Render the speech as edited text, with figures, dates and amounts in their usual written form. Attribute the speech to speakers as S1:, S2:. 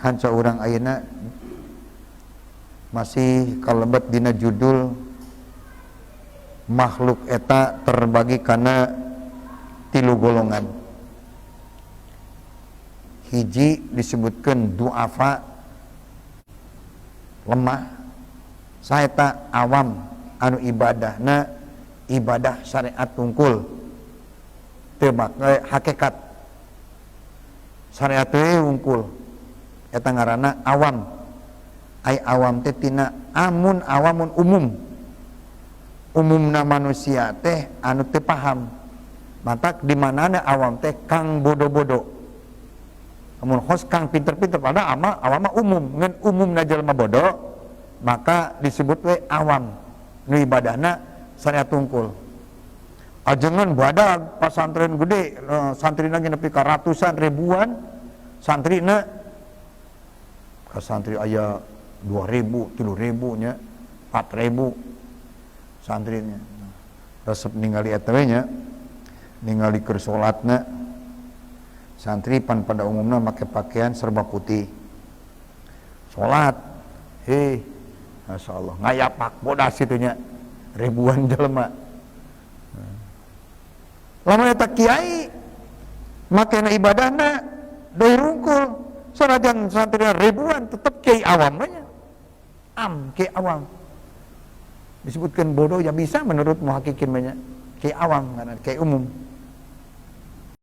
S1: Hanca urang ayeuna masih kalebet dina judul makhluk eta terbagi karena tilu golongan. Hiji disebutkan duafa, lemah, saeta awam anu ibadahna ibadah syariat tungkul, teu make hakikat, syariat we wungkul, eta ngaranna awam. Ai awam teh tina amun, awamun umum, umumna manusia teh anu teu paham. Matak di manana awam teh kang bodoh-bodoh, amun khos kang pinter-pinter, pada ama awam umum, ngan umumna jelema bodoh, maka disebut we awam nu ibadahna syariat tungkul. Ajengan badag pasantren gede, santri lagi nepi ka ratusan ribuan santrina, ka santri aya 2000, 3000 nya, 4000 santrinya. Resep ningali eta we nya, ningali keur salatna. Santri pan pada umumnya make pakaian serba putih, salat, hei, Masya Allah, ngayapak bodas itu nya, ribuan jelema. Lamun eta kiai makena ibadahna deui rungkul, sanajan santri ribuan, tetep kiai awam nya, am kiai awam. Disebutkan bodoh ya bisa menurut muhakikin banyak, kiai awam karena kiai umum.